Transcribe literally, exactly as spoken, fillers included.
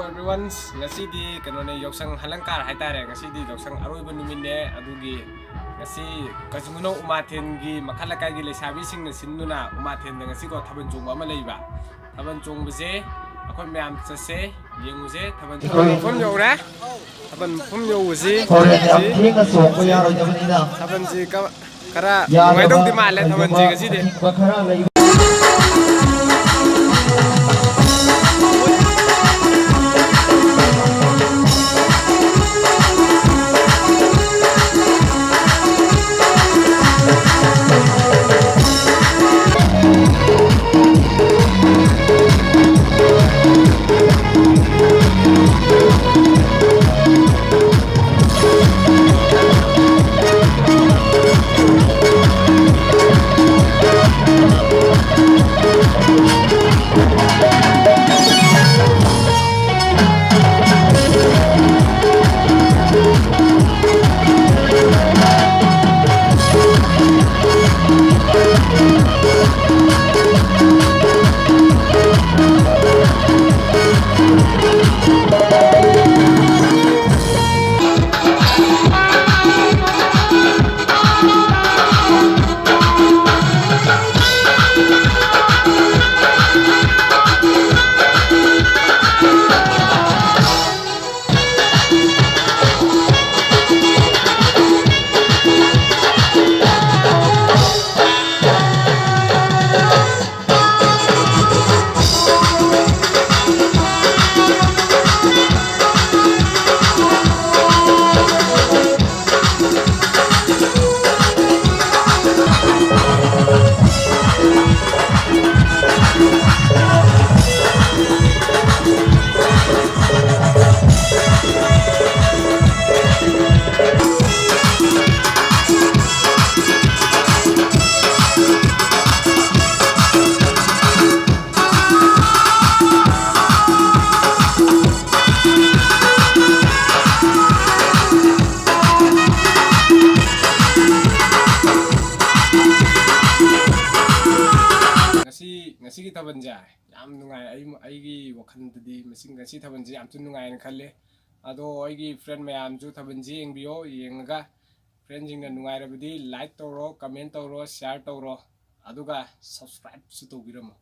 Everyone, ꯉꯁꯤꯗꯤ ꯀꯩꯅꯣꯅꯦ, ꯌꯥꯎꯁꯪ ꯍꯂꯪꯀꯥꯔ ꯍꯥꯏꯇꯥꯔꯦ꯫ ꯉꯁꯤꯗꯤ ꯌꯥꯎꯁꯪ ꯑꯔꯣꯏꯕ ꯅꯨꯃꯤꯠꯅꯦ꯫ ꯑꯗꯨꯒꯤ ꯉꯁꯤ ꯀꯖꯤꯡꯈꯨꯅꯧ ꯎꯃꯥꯊꯦꯟꯒꯤ ꯃꯈꯥ ꯂꯩꯀꯥꯏꯒꯤ ꯂꯩꯁꯥꯕꯤꯁꯤꯡꯅ ꯁꯤꯟꯗꯨꯅ ꯎꯃꯥꯊꯦꯟꯗ ꯉꯁꯤꯀꯣ ꯊꯥꯕꯜ ꯆꯣꯡꯕ ꯑꯃ ꯂꯩꯕ꯫ ꯊꯥꯕꯜ ꯆꯣꯡꯕꯁꯦ ꯑꯩꯈꯣꯏ ꯃꯌꯥꯝ ꯆꯠꯁꯦ, ꯌꯦꯡꯉꯨꯁꯦ꯫ ꯊꯥꯕꯜ ꯆꯣꯡꯕ ꯃꯐꯝ ꯌꯧꯔꯦ꯫ ꯊꯥꯕꯜ ꯃꯐꯝ ꯌꯧꯕꯁꯤ ꯍꯣꯔꯦꯟ ꯌꯥꯝ ꯊꯦꯡꯅ ꯆꯣꯡꯕ ꯌꯥꯔꯣꯏꯗꯕꯅꯤꯅ ꯊꯥꯕꯜꯁꯤ ꯀ-, ꯈꯔ ꯌꯥꯗꯕ ꯅꯨꯡꯉꯥꯏꯗꯧꯗꯤ ꯃꯥꯜꯂꯦ ꯊꯥꯕꯜꯁꯦ ꯀꯩꯒꯨꯝꯕ ꯉꯁꯤꯗꯤ꯫ ꯑꯊꯤꯡꯕ ꯈꯔ ꯂꯩꯕ ꯉꯁꯤ, ꯉꯁꯤꯒꯤ ꯊꯥꯕꯜꯁꯦ ꯌꯥꯝ ꯅꯨꯡꯉꯥꯏ꯫ ꯑꯩ ꯑꯩꯒꯤ ꯋꯥꯈꯜꯗꯗꯤ ꯃꯁꯤ, ꯉꯁꯤ ꯊꯥꯕꯜꯁꯤ ꯌꯥꯝ ꯊꯤꯅ ꯅꯨꯡꯉꯥꯏꯅ ꯈꯜꯂꯦ꯫ ꯑꯗꯣ ꯑꯩꯒꯤ friend ꯃꯌꯥꯝꯁꯨ ꯊꯥꯕꯜꯁꯤ ꯌꯦꯡꯕꯤꯌꯣ꯫ ꯌꯦꯡꯉꯒ friendꯁꯤꯡꯅ ꯅꯨꯡꯉꯥꯏꯔꯕꯗꯤ like ꯇꯧꯔꯣ, comment ꯇꯧꯔꯣ, share ꯇꯧꯔꯣ, ꯑꯗꯨꯒ subscribeꯁꯨ ꯇꯧꯕꯤꯔꯝꯃꯣ꯫